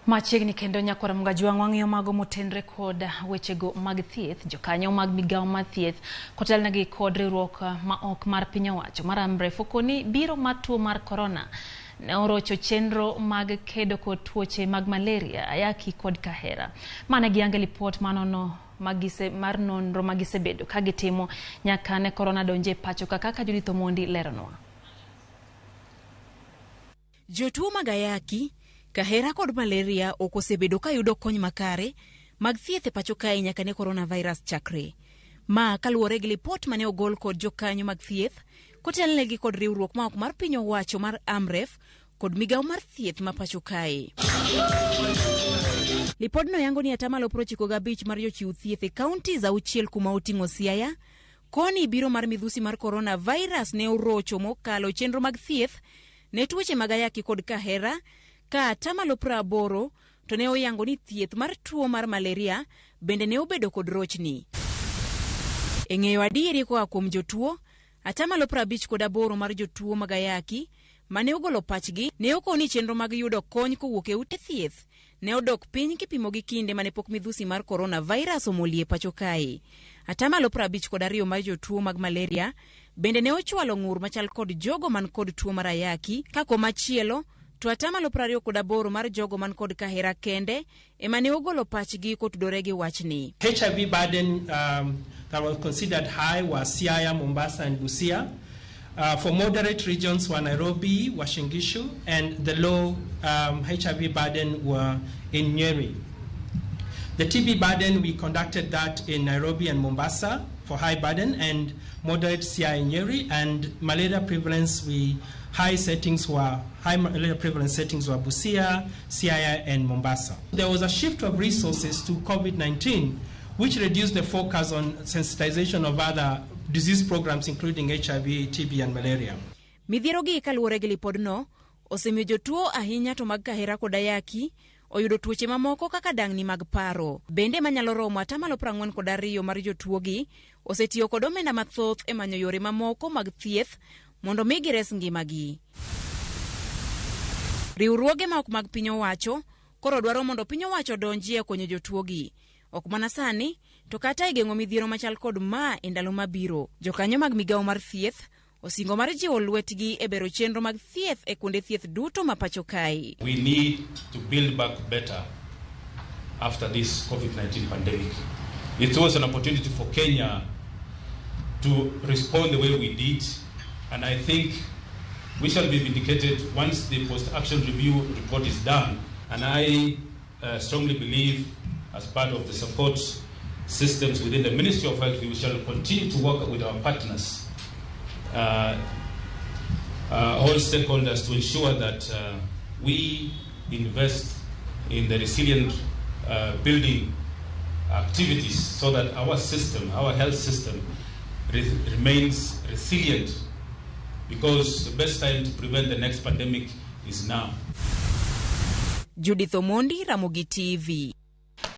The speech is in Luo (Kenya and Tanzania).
Machiegni kendo nyakwar Mgajwang' wang'iyo mago motenre kod wechego mag thieth. Jokanyo mag migawo mar thieth kotelnegi kod riwruok ma ok mar piny owacho mar Amref okoni biro mar tuo mar korona ne orocho chenro mag kedo kod tuoche mag malaria, ayaki kod kahera. Mane giyange lipot manono magise mar nonro magisebedo ka gitimo nyaka ne korona donje e pacho ka kaka Judith Omondi leronwa. Jotuo mag ayaki, kahera kod malaria ok osebedo ka yudo kony makare mag thieth e pacho kae nyaka ne coronavirus chakre. Ma kaluwore gi lipot mane ogol kod jokanyo mag thieth kotelnegi kod riwruok ma ok mar piny owacho mar Amref kod migawo mar thieth ma pacho kae. Lipodno yango ni atamalo 95 mar jochiw thieth e counties auchiel kuma oting'o Siaya, koni biro mar midhusi mar coronavirus ne orocho mokalo chenro mag thieth ne tuoche mag ayaki kod kahera ka atamalo 80 to ne oyango ni thieth mar tuo mar malaria bende ne obedo kod rochni. E ng'eyo adieri koa kuom jotuo, atamalo 58 mar jotuo mag ayaki mane ogolo pachgi ne okoni chenro mag yudo kony kowuok e ute thieth ne odok piny kipimo gi kinde mane pok midhusi mar coronavirus omolie pacho kae. Atamalo 52 mar jotuo mag malaria bende ne ochwalo ng'ur machal kod jogo man kod tuo mar ayaki, ka komachielo to atamalo 28 mar jogo man kod kahera kende ema ne ogolo pachgi kotudore gi wachni. HIV burden that was considered high was Siaya, Mombasa, and Busia. For moderate regions were Nairobi, Uasin Gishu, and the low HIV burden were in Nyeri. The TB burden, we conducted that in Nairobi and Mombasa for high burden, and moderate Siaya and Nyeri, and malaria prevalence, we high settings were, high malaria prevalence settings were Busia, Siaya, and Mombasa. There was a shift of resources to COVID-19, which reduced the focus on sensitization of other disease programs, including HIV, TB, and malaria. Midhiero gi kaluwore gi lipodno osemiyo jotuo ahinya to mag kahera kod ayaki oyudo tuoche mamoko kaka dang'ni mag paro. Bende manyalo romo atamalo 42 mar jotuo gi osetiyo kod omenda mathoth e manyo yore mamoko mag thieth mondo mi gires ngimagi. Riwruoge ma ok mag piny owacho koro dwaro mondo piny owacho odonjie e konyo jotuo gi. Ok mana sani, to kata e geng'o midhiero machal kod ma e ndalo mabiro. Jokanyo mag migawo mar thieth osingo mar jiwo lwetgi e bero chenro mag thieth e kuonde thieth duto ma pacho kae. We need to build back better after this COVID-19 pandemic. It was an opportunity for Kenya to respond the way we did, and I think we shall be vindicated once the post-action review report is done. And I strongly believe, as part of the support systems within the Ministry of Health, we shall continue to work with our partners, all stakeholders, to ensure that we invest in the resilient building activities so that our system, our health system, remains resilient, because the best time to prevent the next pandemic is now. Judith Omondi, Ramogi TV.